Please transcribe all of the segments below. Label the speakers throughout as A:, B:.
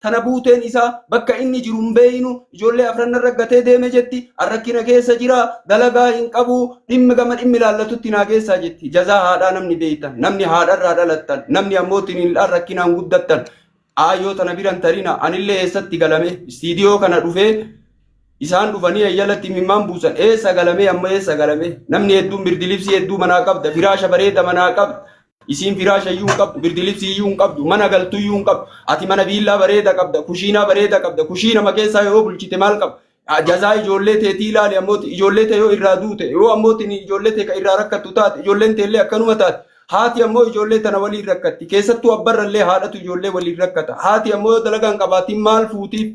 A: Tana buuteen isaa bakka inni jiru hin beeynu, ijoollee afran narra gatee deeme jetti. An rakkina keessa jira, dalagaa hin qabu, dhimmi gama dhimmi ilaallatutti naa geessaa jetti. Jazaa haadhaa namni beeytan, namni haadharraa dhalattan, namni ammoo tiniidhaan rakkinaan guddattan. Aayyoo tana biran tarina, anillee eessatti galame, istiidiyoo kana dhufee isaan dhufanii eeyyalatti imimmaan buusan. Eessa galamee amma eessa galamee? Namni hedduun birdilibsii hedduu manaa qabda, firaasha bareeda manaa qabda. Isiin firaasha iyyuu hin qabdu, birdilibsii iyyuu hin qabdu, mana galtu iyyuu hin qabdu. Ati mana viillaa bareeda qabda, kushiinaa bareeda qabda, kushiinama keessaa yoo bulchite maal qabda? Jazaa ijoollee teetii ilaali ammoo ijoollee tee yoo irraa duute, yoo ammoo tini ijoollee tee ka irraa rakkattu taate, ijoolleen tee illee akkanuma taate. Haati ammoo ijoollee tana waliin rakkatti. Keessattuu abbarra illee haadhatu ijoollee waliin rakkata. Haati ammoo yoo dalagaa hin qabaatin maal fuutiif?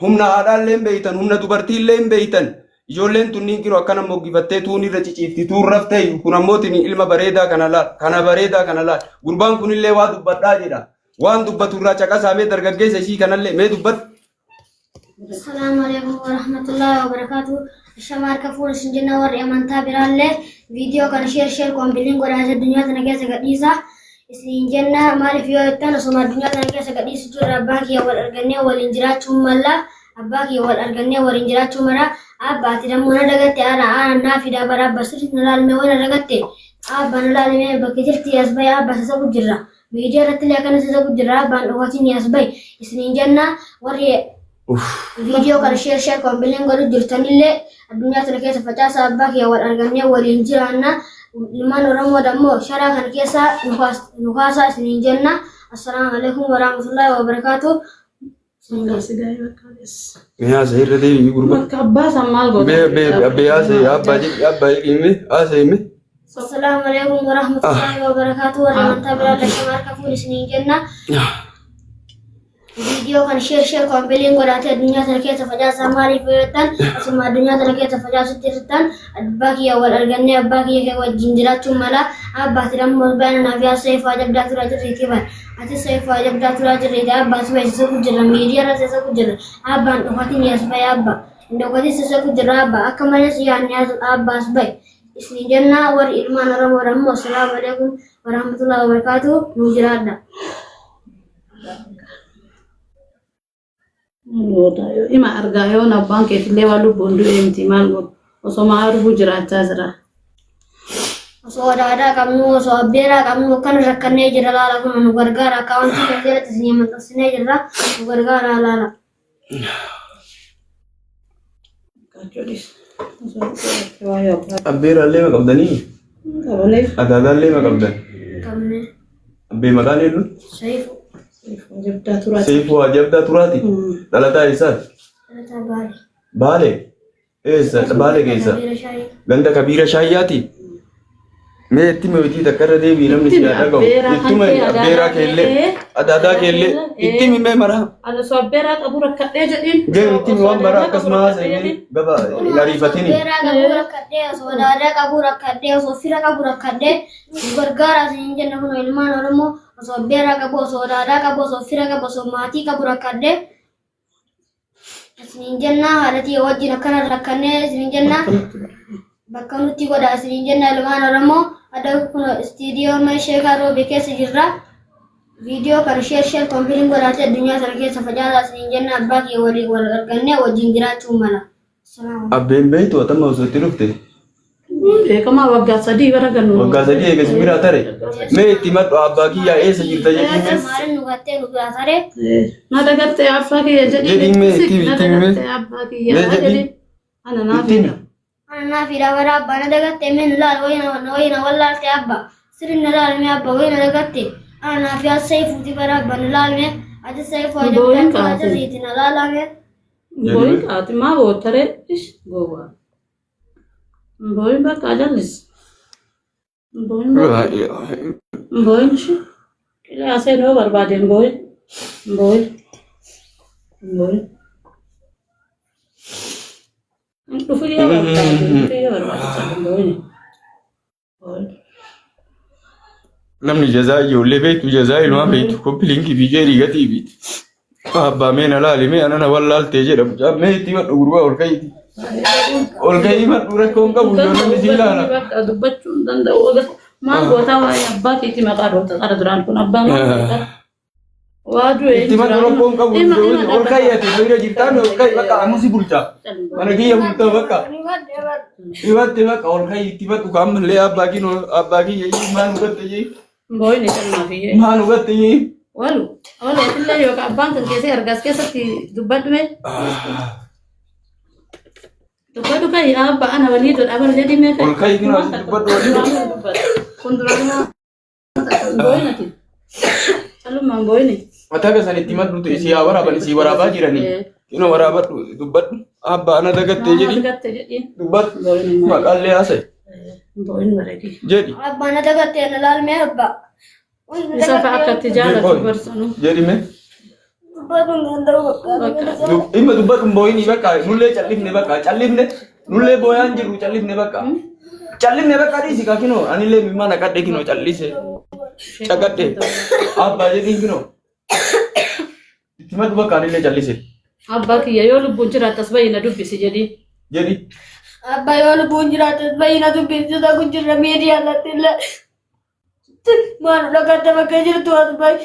A: Humna haadhaallee hin beeytan, humna dubartiillee hin beeytan. Ijoolleen tunniin kinoo akkana moggifattee tuun irra ciciifti, tuun raftee kun ammoo tini ilma bareedaa kana laal, kana bareedaa kana laal. Gurbaan kunillee waa dubbadhaa jedha. Waan dubbatu irraa caqasaa mee dargaggeessa isii kanallee mee dubbadhu.
B: Assalaamu alaikum warahmatullahi wabarakatuh. Ashama harka fuula isin jenna warri amantaa biraallee viidiyoo kana share share copy link godhaa isa addunyaa tana keessa gadhiisa. Isin jenna maaliif yoo jettan osuma addunyaa tana keessa gadhiisu jirra abbaa kiyya wal argannee waliin jiraachuun malla. Abbaa kiyya wal argannee waliin jiraachuu mara. Abba ati dammoo na dagatte ana ana naa fidaa bara abba sirriitti na laalmee waan na dagatte. Abba na laalmee bakki jirti as bahe abba sasabu jirra. Miidiyaa irratti illee akkana sasabu jirra abbaan dhugaatiin as bahe. Isiniin jenna warri viidiyoo kana share share copy link godhu jirtanillee addunyaa tana keessa facaasa abbaa kiyya wal argannee waliin jiraanna. Ilmaan Oromoo dammoo sharaa kana keessa nu kaasaa isiniin jenna. Assalaamu alaikum warahmatullahi wabarakatuh.
A: Mee haasa'e irra deebi'i gurbaa.
C: Bakka abbaa san maal goota?
A: Mee mee abbee haasa'e abbaa jedhi abbaa jedhi mee haasa'e mee.
B: Assalaamu alaikum warahmatullahi wabarakatuh. Warra amantaa biraa lashama harka fuun isiniin jenna. Viidiyoo kana share share copy link godhaatee addunyaa tana keessa facaasaa maaliif yoo jettan asuma addunyaa tana keessa facaasutti jirtan abbaa kiyya wal argannee abbaa kiyya kee wajjin jiraachuun mala abbaati dammoo baana naaf yaa seefaa jabdaa turaa jirriitii bara ati seefaa jabdaa turaa jirriitii abbaa si beeksisa jirra miidiyaa irra seesa jirra abbaan dhokatin yaas bahe abba hin dhokatin seesa jirra abba akka malee si yaadne abbaas bahe isin jennaa warri ilmaan Oromoo dammoo assalaamu alaikum warahmatullahi wabarakatuh nu jiraadha.
C: Maal goota? Ima argaa yoon abbaan keetillee waan lubbuun du'ee miti maal goota? Osoma arguu jiraachaa jira.
B: Osoo adaadaa qabnu osoo abbeeraa qabnu akkana rakkannee jira laala kun nu gargaara akkaawuntii keenya jalatti isin maxxansinee jirra nu gargaara laala.
C: Qachoodhis. Osoo waa'ee abbaa
A: Abbeeraallee ma qabdanii?
C: qabalee
A: Adaadaallee ma qabdan?
B: Qabne
A: Abbee maqaan eenyu?
B: Seefu
C: jabdaa turaati.
A: Seifuu Ajabdaa Turaati. Dhalataa eessaati?
B: Dhalataa Baale.
A: Baale. Eessa? Baale keessa.
B: Kabiira Shaayii.
A: Ganda Kabiira Shaayyaati. Mee itti himi takka irra deebii namni si haa dhaga'u.
C: Abbeeraa kan
A: Ittuma
C: kee,
A: abbeeraa
C: adaadaa
A: keellee
C: kee,
A: adaadaa keellee itti himi mee maraa.
C: Ani osoo abbeeraa qabu rakkadhee jedhiin.
A: Gee itti himi waan maraa akkasuma haasa'e gaba hin ariifatini.
B: Abbeeraa qabu rakkadhee osoo adaadaa qabu rakkadhee osoo fira qabu rakkadhee nu gargaara isin jenna kun ilmaan Oromoo osoo abbeeraa qabu osoo adaadaa qabu osoo fira qabu osoo maatii qabu rakkadhee isiniin jenna haadha tiyya wajjin akkana rakkannee isiniin jenna bakka nutti godha isiniin jenna ilmaan Oromoo adda kun istiidiyoo mana sheekaa roobe keessa jirra. Viidiyoo kana share share copy link godhaatee addunyaa sana keessa facaasaa isiniin jenna abbaa kiyya waliin wal argannee wajjin jiraachuu mala. Salaamu.
A: Abbeen beektu atamma osoo itti dhufte.
C: Beekamaa waggaa 3 bara gannu.
A: Waggaa 3 eega si biraa tare. Mee itti himadhu abbaa kiyyaa eessa jirta jedhiin mee.
B: Maaliin nu gattee nu biraa tare?
C: Na dagattee abbaa kiyya jedhiin.
A: Jedhiin mee itti
C: Na
A: itti himi.
C: dagattee abbaa kiyya
A: Mee jedhiin.
C: jedhiin. Ana naa
A: Itti himi.
C: fida.
B: Ana naa fi dabara abbaa na dagattee mee nu laal wayina wayina wallaalte abba sirri na laal mee abba wayina dagatte ana naa fi asai fuuti bara abba na laal mee ati sai fuuti
C: Booyin
B: abba
C: kaate.
B: jirriiti na laala mee.
C: Booyin kaate maa bootaree ish gowwaa. Booyin bakka ajallis. Booyin bakka. Booyin ishi. Qilaasee noo barbaadeen booyin. Booyin. Booyin. Dhufu yoo barbaade dhufu yoo barbaade booyin. Booyin.
A: Namni jazaa ijoollee beektu jazaa ilmaa beektu copy link fi share gatii fi abbaa mee na laali mee anana wallaaltee jedha mucaan mee itti himadhu gurbaa ol ka'iiti. Ol ka'ii himadhu rakkoo hin qabu ijoolleen si ilaala.
C: Bakka dubbachuu hin danda'u. Maal gootaa waa'ee abbaa keetii maqaa dhoofta qara duraan kun abbaa maal gootaa? Waa du'e
A: Itti madu rakkoon qabu. Ol kayyate bira jirtaan ol kayyi bakka amusi bulcha. Mana kiyya bulta bakka. Ibatte bakka ol kayyi itti madu kaammallee abbaa kino abbaa kiyya iyyuu maan hubatte jee.
C: Booyini calmaa fiyyee.
A: Maan hubatte jee.
C: Walu walu atillee yookaan abbaan kan keessee argaas keessatti dubbadhu mee. Dubbadhu kai abba ana walii godha bar jedhi mee kai.
A: Ol kai kino asi dubbadhu walii.
C: Kun duraan booyinati. Callumaan booyini.
A: Mataa keessan itti maddu isii haa waraaban isii waraabaa jiranii. Kino waraabadhu dubbadhu abbaa ana dagattee jedhi
C: Dagatte jedhi.
A: dubbadhu maqaallee haasa'i
C: Booyin bareedi.
A: jedhi.
B: Abbaa na dagattee na laalmee abbaa.
C: Isa fa'a akka itti jaalatu barsanu.
A: Jedhi mee.
B: Dubbatuun danda'u bakka.
A: Dhimma dubbadhu hin booyinii bakka nullee callifne bakka callifne nullee booyaan jirru callifne bakka callifne bakka dhiisi kaa kinoo anillee mimmaa naqadhe kinoo callise caqadhe abbaa jedhiin kinoo itti maddu bakka anillee callise
C: Abbaa kiyya yoo lubbuun jiraatte as bayi na dubbisi jedhi.
A: jedhi
B: Abbaa yoo lubbuun jiraatte bayi na dubbisi ta'u jirra miidiyaa irratti illee. Maal dhagatte bakka jirtu as bayi.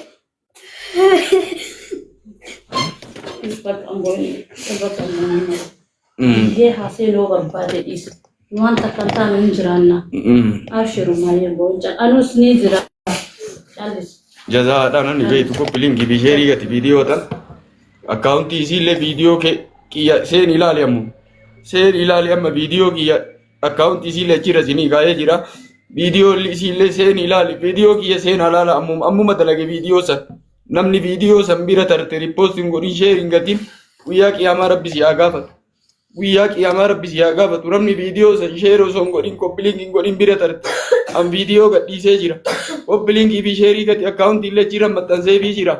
C: Biyyee haasee barbaade dhiisu. Waan takka hin taane hin jiraanna. Abshiru maayee boonca. Anus ni jira. Callis.
A: Jazaadhaan ani beektu koppiliinki fi sheerii gati viidiyoo tan akkaawuntii isiillee viidiyoo kiyya seen ilaali ammoo seen ilaali amma viidiyoo kiyya akkaawuntii isiillee achirra isinii kaa'ee jira viidiyoo isiillee seen ilaali viidiyoo kiyya seen alaala ammuma ammuma dalage viidiyoo san namni viidiyoo san bira tarte riippoostiin godhin sheeriin gatiin guyyaa qiyaamaa rabbi si haa gaafatu. Guyyaa qiyaamaa rabbi si haa gaafatu namni viidiyoo san sheer osoo hin godhin koppiliinki hin godhin bira tarte an viidiyoo gadhiisee jira koppiliinkii fi sheerii gati akkaawuntii illee jira maxxanseefii jira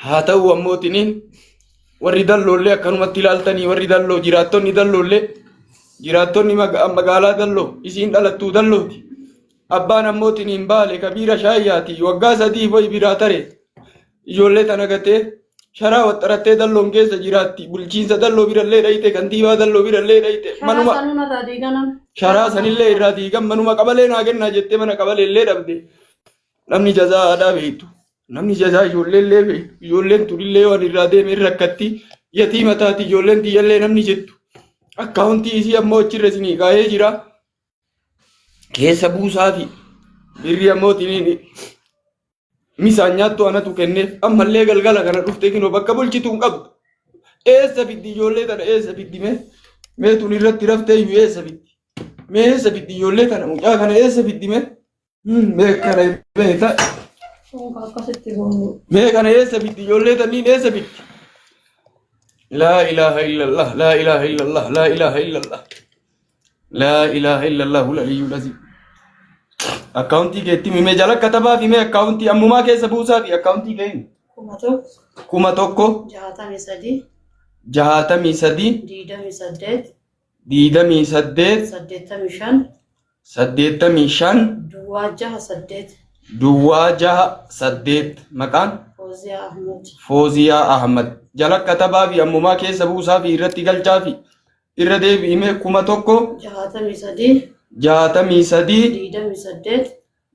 A: haa ta'u ammoo tiniin warri dalloollee akkanumatti ilaaltanii warri dalloo jiraattonni dalloollee jiraattonni magaalaa dalloo isiin dhalattuu dallooti abbaan ammoo tiniin baale kabiira shaayyaati waggaa 3 wayi biraa tare ijoollee tana gatee sharaa waxxarattee dalloon keessa jiraatti bulchiinsa dalloo birallee dhayite kantiibaa dalloo birallee dhayite manuma
C: Sharaa sanuu narraa diiganam.
A: sharaa sanillee irraa diigan manuma qabalee naa kennaa jettee mana qabalee illee dhabde namni jazaa aadaa beektu namni jazaa ijoollee illee beektu ijoolleen tunillee waan irraa deeme irra rakkatti yatiima taati ijoolleen tiyyallee namni jettu akkaawuntii isii ammoo achirra isinii kaa'ee jira keessa buusaafi birrii ammoo tiniin misaan nyaattu anatu kenneef ammallee galgala kana dhuftee kinoo bakka bulchitu hin qabdu. Eessa fiddi ijoollee tana eessa fiddi mee? Mee tun irratti raftee iyyuu eessa fiddi? Mee eessa fiddi ijoollee tana mucaa kana eessa fiddi mee? Mee kana mee ta
C: Akkasitti goonu.
A: mee kana eessa fiddi ijoollee tanniin eessa fiddi? Laa ilaaha illallah laa ilaaha illallah laa ilaaha illallah. Laa ilaaha illallah hul aliyyul aziim. Akkaawuntii keetti mimee jala katabaa fi mee akkaawuntii ammumaa keessa buusaa fi akkaawuntii keenya.
C: 1000
A: 1000
C: 63
A: 63
C: 28
A: 28
C: 85
A: 85
C: duwwaa 6 8
A: duwwaa 6 8 maqaan
C: Fooziyaa Ahmed.
A: Fooziyaa Ahmad jala katabaa fi ammumaa keessa buusaa fi irratti galchaa fi irra deebi'ime 1000
C: 63
A: 63
C: 28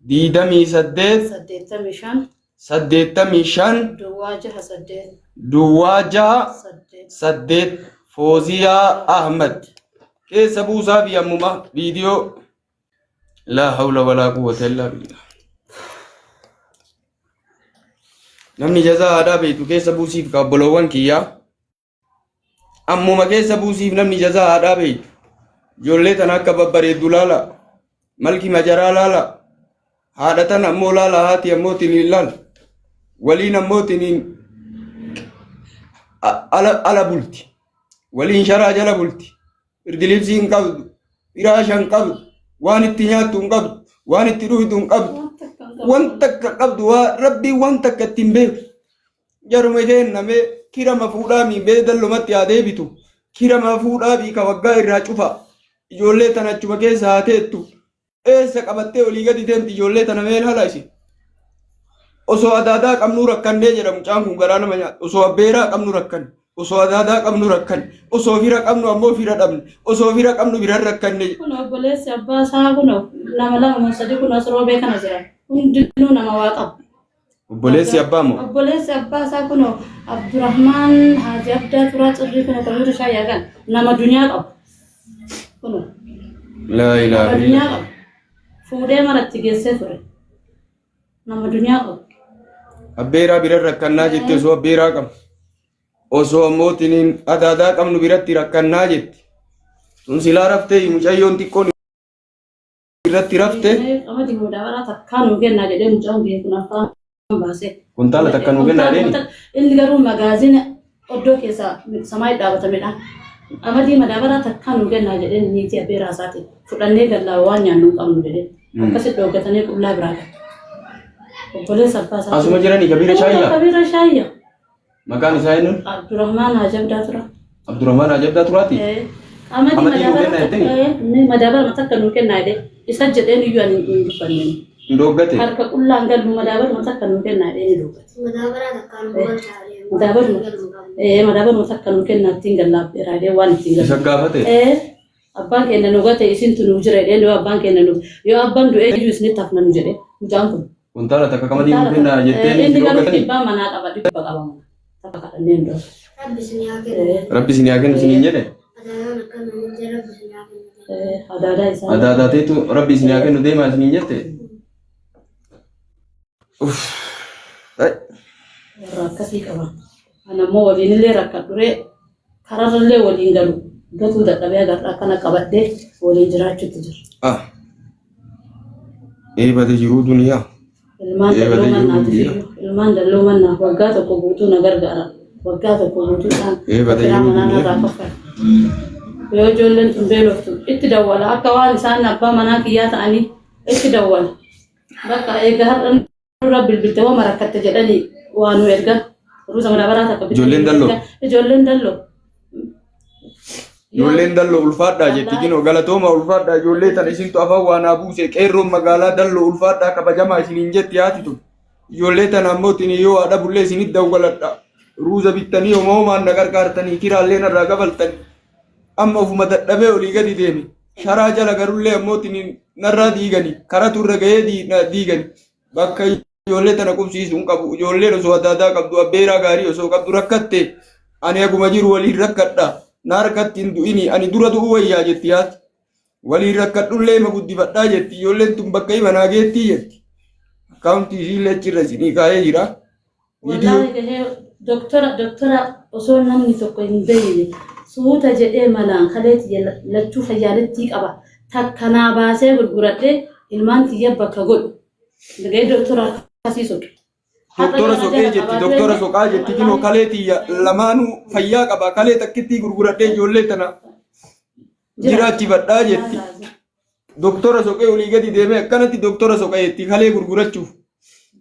A: 28
C: 85
A: 85
C: duwwaa 6 8
A: duwwaa 6
C: 8
A: 8 Fooziyaa Ahmad keessa buusaa fi ammuma viidiyoo laa hawla walaa quwwata illaa billah. Namni jazaa aadaa beektu keessa buusiif ka obboloowwan kiyyaa ammuma keessa buusiif namni jazaa haadhaa beektu ijoollee tana akka babbareeddu laala malki majaraa laala haadha tana ammoo laala haati ammoo tiniin laala waliin ammoo tiniin ala bulti waliin sharaa jala bulti birdilibsii hin qabdu firaasha hin qabdu waan itti nyaattu hin qabdu waan itti dhugdu hin qabdu wanta akka qabdu waa rabbiin wanta akka ittiin beeku Jaruma keenna mee kirama fuudhaa mii dallumatti haa deebitu. Kirama fuudhaa fi ka waggaa irraa cufa. Ijoollee tana achuma keessa haa teettu. Eessa qabattee olii gadi deemti ijoollee tana mee ilaala isin. Osoo adaadaa qabnuu rakkannee jedha mucaan kun garaa nama nyaata. Osoo abbeeraa qabnu rakkanne. Osoo adaadaa qabnu rakkanne. Osoo fira qabnu ammoo fira dhabne. Osoo fira qabnu bira rakkanne.
C: Kun obboleessi abbaa isaa kun nama lama moo sadi kun as roobee kana jira. Hundinuu nama waa qabu.
A: Obboleessi abbaa moo?
C: Obboleessi abbaa isaa kunoo Abdurrahmaan Haaji Abdaa Turaa Cirrii kunoo kabiira shaayyaa kan nama duniyaa qabu. Kunoo
A: Laa ilaaha
C: nama duniyaa
A: illallah.
C: qabu. Fuudhee manatti geessee ture. Nama duniyaa qabu.
A: Abbeeraa bira rakkannaa jetti osoo abbeeraa qabnu. Osoo ammoo tiniin adaadaa qabnu biratti rakkannaa jetti. Tun silaa raftee mucayyoon xiqqoon irratti rafte.
C: Qamadii madaabaraa takkaa nuu kennaa jedhee mucaan kee kun afaan baasee.
A: Kuntaala takka nuu kennaa jedheeni.
C: Inni garuu magaazina oddoo keessa samaayii dhaabatamedha. Qamadii madaabaraa takkaa nuu kennaa jedhee niitii abbeeraa isaatiin fudhannee gallaa waan nyaannu hin qabnu jedhee. Akkasitti dhooggatanii qullaa biraa galu. Obboleessa abbaa isaa.
A: Asuma jiranii Kabiira Shaayyaa.
C: Kabiira Shaayyaa.
A: Maqaan isaa eenyu?
C: Abdurrahmaan Hajabdaa tura.
A: Abdurrahmaan Hajabdaa Turaati?
C: Qamadii
A: Qamadii nuu kennaa jettanii?
C: Inni madaabara takka nuu kennaa jedhee isa jedheen iyyuu ani hin dubbanne.
A: Hin dooggate.
C: Harka qullaan gallu madaabara takka nuu kennaa jedhee ni dubbate.
B: Madaabaraa takkaan nu galchaa
C: Madaabara takka nuu kennaa ittiin gallaa jedhee waan ittiin
A: Isa
C: gallu.
A: gaafate.
C: Abbaan keenya nu gate isintu nu jira jedhee yoo abbaan keenya nu yoo abbaan du'ee iyyuu isinitti hafna nu jedhee mucaan kun.
A: Kuntaala takka qamadii nuu kennaa jettee
C: Inni
A: hin
C: garuu
A: dooggatanii?
C: dhibbaa manaa qaba dhibba qaba mana. Takka kadhannee hin dhoofne.
B: Rabbi isin haa kennu.
A: Rabbi isin haa kennu isiniin jedhe.
B: Adaadaan akkana hin jira rabbi isin haa kennu.
C: Adaadaa isaa.
A: Adaadaateetu rabbi isin haa kennu deemaa isiniin jette. Uff. Ai.
C: Warra akkasii qaba. Ana immoo waliinillee rakkadhuree kararrallee waliin galu gatuu dadhabee agarra akkana qabadhee waliin jiraachuutti jira.
A: Ah. Eebate jiruu duniyaa.
C: Ilmaan
A: Eebate
C: dalloo
A: jiruu
C: mannaatiif
A: duniyaa.
C: iyyuu ilmaan dalloo mannaaf waggaa tokko guutuu na gargaara. Waggaa tokko guutuu isaan
A: Eebate
C: kiraa
A: jiruu
C: manaa
A: duniyaa.
C: narraa kaffalu. Yoo ijoolleen tun beeloftu itti dawwala akka waan isaan abbaa manaa kiyyaa ta'anii itti dawwala. Bakka eega har'a nurra bilbilte hoo marakkatte jedhanii waa nu ergan. Ruuza madaabaraa takka bitanii
A: Ijoolleen
C: nu
A: dalloo.
C: ergan. Ijoolleen dalloo.
A: Ijoolleen dalloo ulfaadhaa jetti kinoo galatooma ulfaadhaa ijoollee tana isintu afaan waa naa buuse qeerroon magaalaa dalloo ulfaadhaa kabajamaa isiniin jetti haati tun. Ijoollee tana ammoo isin yoo haadha bullee isinit dawwaladha. Ruuza bittanii homaa homaan na qarqaartanii kiraallee narraa kafaltanii. Amma ofuma dadhabee olii gadi deeme. Sharaa jala garullee ammoo isin narraa diigani. Karatu irra gahee diigani. Bakka ijoollee tana qubsiisu hin qabu. Ijoolleen osoo adaadaa qabdu abbeeraa gaarii osoo qabdu rakkatte. Ani haguma jiru waliin rakkadha. Na harkatti hin du'ini. Ani dura du'uu wayyaa jetti haati. Waliin rakkadhullee ima guddifadhaa jetti. Ijoolleen tun bakka hima naa geettii jetti. Akkaawuntii isiillee achirra isinii kaa'ee jira. Viidiyoo.
C: Wallaahi gahee doktora doktora osoo namni tokko hin beekne suuta jedhee malaan kalee tiyya lachuu fayyaalettii qaba takka naa baasee gurguradhee ilmaan tiyya bakka godhu gahee doktora akkasii soqe. Har'a
A: Doktora
C: yoo na
A: soqee
C: jala
A: jetti,
C: qabaa
A: doktora
C: du'ellee
A: soqaa jetti, kinoo
C: wallaahi
A: kalee tiyya lamaanuu fayyaa qaba, kalee takkittii gurguradhee ijoollee tana
C: jira.
A: jiraachifadhaa jetti. Doktora soqee olii gadi deemee akkanatti doktora soqa jetti kalee gurgurachuuf.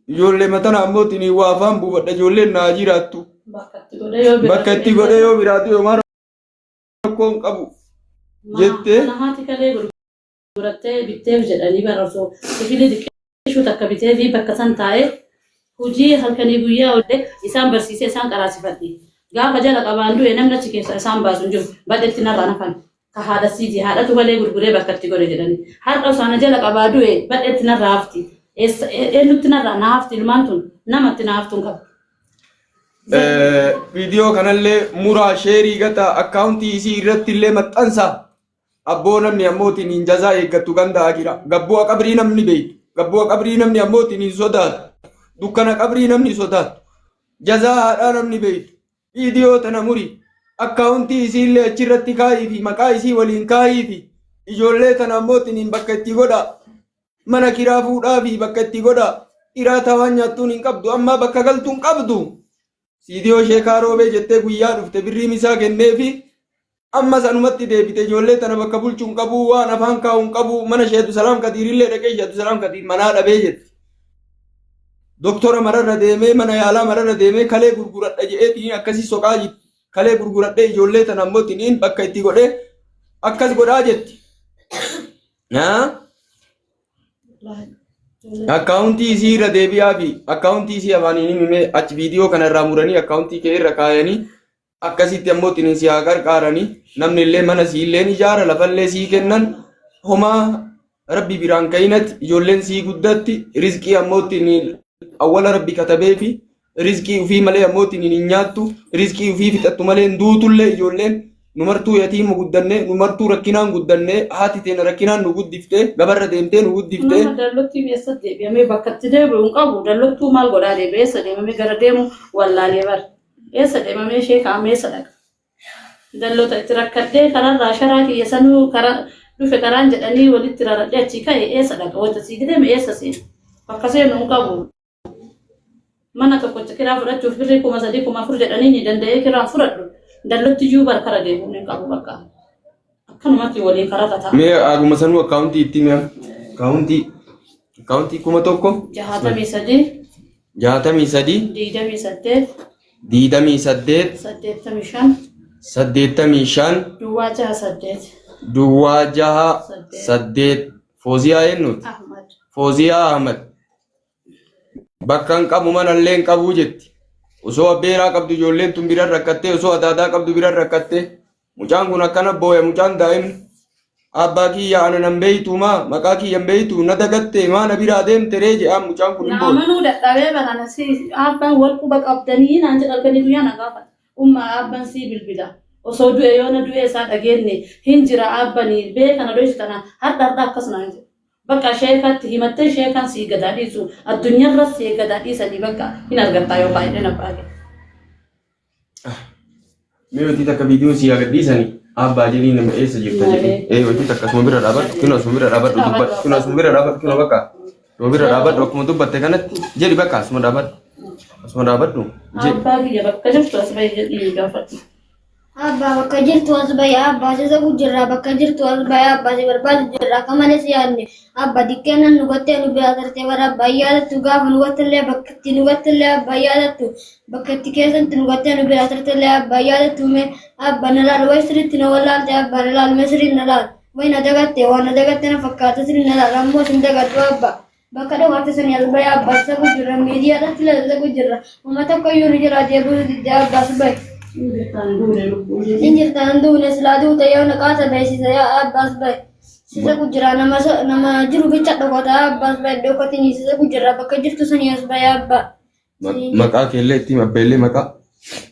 A: Ijoollee matana ammoo tini waa afaan buufadha ijoolleen naa jiraattu.
C: Bakka itti godhee yoo biraa
A: Bakka itti
C: du'ellee
A: godhee yoo biraatu yooma rakkoo hin qabu jettee.
C: Mana haati kalee gurgurattee bitteef jedhanii bara osoo kifilii xiqqeeshuu takka bitee fi bakka san taa'ee hojii halkanii guyyaa oollee isaan barsiisee isaan qaraasifadhe. Gaafa jala qabaan du'e namni achi keessa isaan baasu hin jiru. Badhetti narraa nafan. Ka haadha siiti haadhatu kalee gurguree bakka itti godhe jedhanii. Har'a osoo ana jala qabaa du'e badhetti narraa hafti. Eenyutti narraa na hafti ilmaan tun namatti na haftu hin qabu.
A: Viidiyoo kanallee muraa sheerii gata akkaawuntii isii irratti illee maxxansa. Abboo namni ammootiin hin jazaa eeggattu gandaa jira. Gabbu'a qabrii namni beektu. Gabbu'a qabrii namni ammootiin hin sodaatu. Dukkana qabrii namni sodaatu. Jazaa haadhaa namni beektu. Viidiyoo tana muri. Akkaawuntii isii illee achirratti kaayii fi maqaa isii waliin kaayii fi ijoollee tana ammootiin hin bakka itti godhaa. Mana kiraa fuudhaa fi bakka itti godhaa. Iraataa waan nyaattuun hin qabdu. Ammaa bakka galtuun qabdu. Siidiyoo sheekaa roobee jettee guyyaa dhufte birrii misaa kenneefi amma sanumatti deebite ijoollee tana bakka bulchuu hin qabu waan afaan kaa'u hin qabu mana Sheekh Abdusalaam Kadiirillee dhaqee Sheekh Abdusalaam Kadiir manaa dhabee jetti. Doktora mararra deemee mana yaalaa mararra deemee kalee gurguradha jedheetiin akkasii soqaa jirti. Kalee gurguradhee ijoollee tana ammoo tiniin bakka itti godhee akkas godhaa jetti. Naa? Akkaawuntii isii irra deebi'aa fi akkaawuntii isii afaaniin himimee achi viidiyoo kana irraa muranii akkaawuntii kee irra kaayanii akkasitti ammoo xinin si haa qarqaaranii namni illee mana sii illee ni ijaara lafallee sii kennan homaa rabbi biraan ka'inatti ijoolleen sii guddatti rizqii ammoo xinin Awwala Rabbi katabeefi rizqii ufii malee ammootiin hin nyaattu, rizqii ufii fixattu malee hin duutullee. Ijoolleen nu martuu yatiima guddanne, nu martuu rakkinaan guddanne. Haati teena rakkinaan nu guddiftee, gabarra deemtee nu guddiftee.
C: Nama dallottii eessatti deebi'amee bakka itti deebi'u hin qabu. Dallottuu maal godhaa deebi'ee, eessa deemamee gara deemu wallaalee bara. Eessa deemamee ishee kaa'amee, eessa dhaqa? Dallota itti rakkadhee karaarraa sharaa kiyya sanuu karaa dhufe karaan jedhanii walitti raradhee achii ka'e, eessa dhaqa? Wanta sii deeme eessa seenu? Bakka seenu hin qabu. Mana tokkocha kiraa fudhachuuf birrii 3000, 4000 jedhanii ni danda'ee kiraan fudhadhu. Dallotti iyyuu bara kara deebi'uun hin qabu bakka. Akkanumatti waliin karaa ta'a.
A: Mee aguma sanuu akkaawuntii itti mi'a. Akkaawuntii 1000
C: 63
A: 63
C: 28
A: 28
C: 85
A: 85
C: 068
A: 068. Fooziyaa eenyuti?
C: Ahmad.
A: Fooziyaa Ahmad. Bakka hin qabu, manallee hin qabuu jetti. Osoo abbeeraa qabdu ijoolleen tun biran rakkattee, osoo adaadaa qabdu biran rakkattee. Mucaan kun akkana booya, mucaan daa'imni. Abbaa kiyya, ana nan beeytu maa, maqaa kiyya hin beeytu, na dagatte maa, na biraa deemte ree jedhaan, mucaan kun hin
C: Na
A: booya.
C: amanuu dadhabee barana si abbaan wal quba qabdanii naan jedha, halkanii guyyaa na gaafata. Umma, abbaan sii bilbila. Osoo du'e yoona du'e isaa dhageenye hin jira abbanii beekana dhoysu tana har'a har'a akkas naan jedha. Bakka sheekatti himattee sheekaan sii gadaa dhiisu, addunyaarra sii gadaa dhiisanii bakka hin argattaa yookaan jedheen abbaa kee.
A: Mee hojii takka viidiyoo si agarsiisanii abbaa jedhii, nama eessa jirta jedhii. Ee, hojii takka asuma bira dhaabadhu, kunoo asuma bira dhaabadhu, dubbadhu, kunoo asuma bira dhaabadhu, kunoo bakka asuma bira dhaabadhu, akkuma dubbatte kanatti jedhi, bakka asuma dhaabadhu, asuma dhaabadhu jedhi.
C: Abbaa kiyya, bakka jirtu as bahi jedhii gaafadhu.
B: Abbaa, bakka jirtu as bahi. Abbaa, si sagu jirra. Bakka jirtu as bahi. Abbaa, si barbaadu jirra. Akka malee si yaadne. Abbaa, dikkeennan nu gattee nu biraa tartee bara. Abbaa, yaadattu gaafa nu gattellee, bakka itti nu gattellee? Abbaa, yaadattu bakka itti keessatti nu gattee nu biraa tartellee? Abbaa, yaadattu mee? Abbaa, na laal, wayi sirriitti na wallaalte. Abbaa, na laal mee, sirriitti na laal. Wayi na dagatte, waan na dagatte na fakkaata, sirriitti na laal. Ammoo sin dagadhu. Abbaa, bakka dhokate sanii as bahi. Abbaa, si sagu jirra. Miidiyaadhaatti illee sagu jirra. Uummata tokko iyyuu nu jira deebi'uu didde. Abbaa, si bahi.
C: Jirtaan duune lubbuun.
B: In jirtaan duune, silaa duute yoo naqaata beeksisa. Yaa abbaas bahe, sisa gujjira. Nama nama jiru bicha dhokata. Abbaas bahe, dhokatini sisa gujjira. Bakka jirtu sanii as bahe, abbaa.
A: Maqaa keellee ittiin, abbeellee maqaa.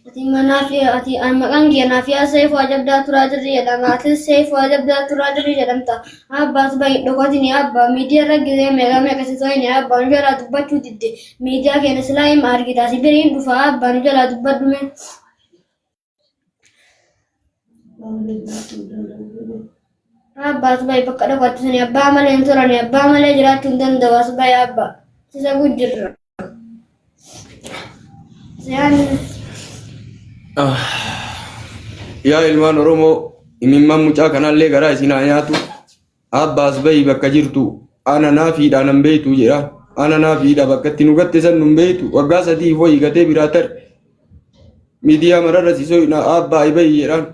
B: Ati manaa fi ati maqaan kee naaf yaa Seefuu Ajabdaa Turaa Jirri jedhama. Atis Seefuu Ajabdaa Turaa Jirri jedhamta. Abbaas bahe, dhokatini. Abbaa, miidiyaa irra gisee meeqa meeqa si so'ini. Abbaa, nu jalaa dubbachuu didde. Miidiyaa keenya silaa hima argita, si biriin dhufa. Abbaa, nu jalaa dubbadhu mee. Abbaa, as bahi bakka dhokattu sani. Abbaa malee hin turani. Abbaa malee jiraachuu hin danda'u. As bahi, abbaa. Sisa gujjirra. Siyaan
A: Yaa ilmaan Oromoo, imimmaan mucaa kanallee garaa isin haa nyaatu. Abbaas bahi bakka jirtu, ana naafiidha nan beeytu jedha. Ana naafiidha, bakka itti nu gatte san nun beeytu. Waggaa 3 ho'i gatee biraa tare. Miidiyaa mararra si so'ina, abbaa bahi jedhaan.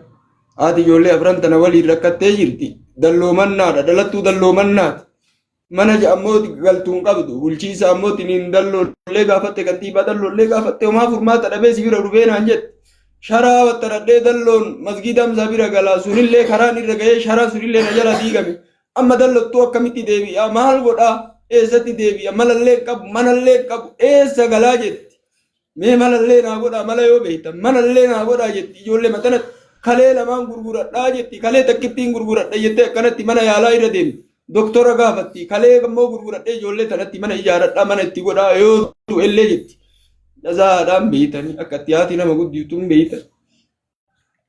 A: Haati ijoollee afran tana waliin rakkattee jirti. Dalloomannaadha, dhalattuu dalloomannaati. Mana ammoo galtuu hin qabdu. Bulchiinsa ammoo tiniin dalloollee gaafatte, kantiibaa dalloollee gaafatte, homaa furmaata dhabee si bira dhufee naan jette. Sharaa wattaradhee dalloon masgiida Hamzaa bira galaa, sunillee karaan irra ga'ee sharaa sunillee na jala diigame. Amma dallottuu akkamitti deebi'a? Maal godhaa? Eessatti deebi'a? Malallee hin qabu, manallee hin qabu. Eessa galaa jetti. Mee malallee naa godhaa, mala yoo beektan malallee naa godhaa jetti. Ijoollee matanatti kalee lamaan gurguradhaa jetti. Kalee takkittiin gurguradha jettee akkanatti mana yaalaa irra deemti. Doktora gaafatti. Kalee immoo gurguradhee ijoollee tanatti mana ijaaradhaa, mana itti godhaa yoo du'ellee jetti. Jazaadhaan beeytanii akka itti haati nama guddiftu hin beeytan.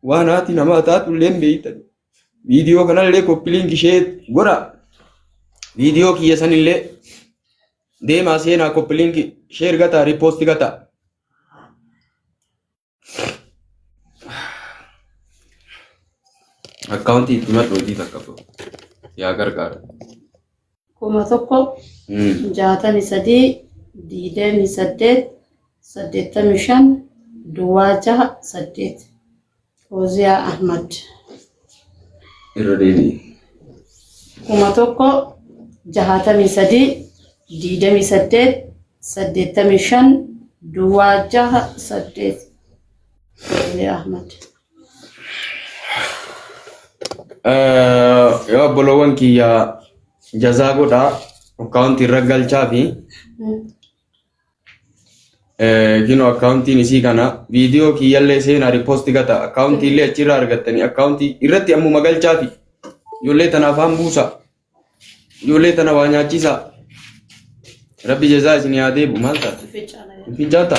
A: Waan haati namaa taatu illee hin beeytan. Viidiyoo kanallee copy link ishee godhaa. Viidiyoo kiyya sanillee deemaa seenaa, copy link, share gataa, repost gataa. Akkaawuntii itti madhu, hojii takka ta'u. Yaa gargaaru.
C: 1000 63 28 85 068. Fooziyaa Ahmad.
A: Irra deebi'i.
C: 1000 63 28 85 068. Fooziyaa Ahmad.
A: Yoo obboloowwan kiyya, jazaa godhaa, akkaawuntii irra galchaa fi Kino akkaawuntiin isii kana viidiyoo kiyyallee seenaa riipoosti gata akkaawuntii illee achirraa argattanii akkaawuntii irratti ammuma galchaafi ijoollee tana afaan buusa ijoollee tana waa nyaachisa rabbi jazaa isin haa deebu maal taate fincaata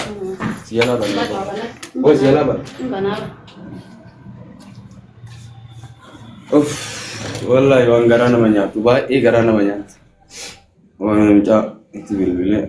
A: si jalaa bana oo si jalaa bana uff wallaahi waan garaa nama nyaatu baay'ee garaa nama nyaatu waan mucaa itti bilbilee.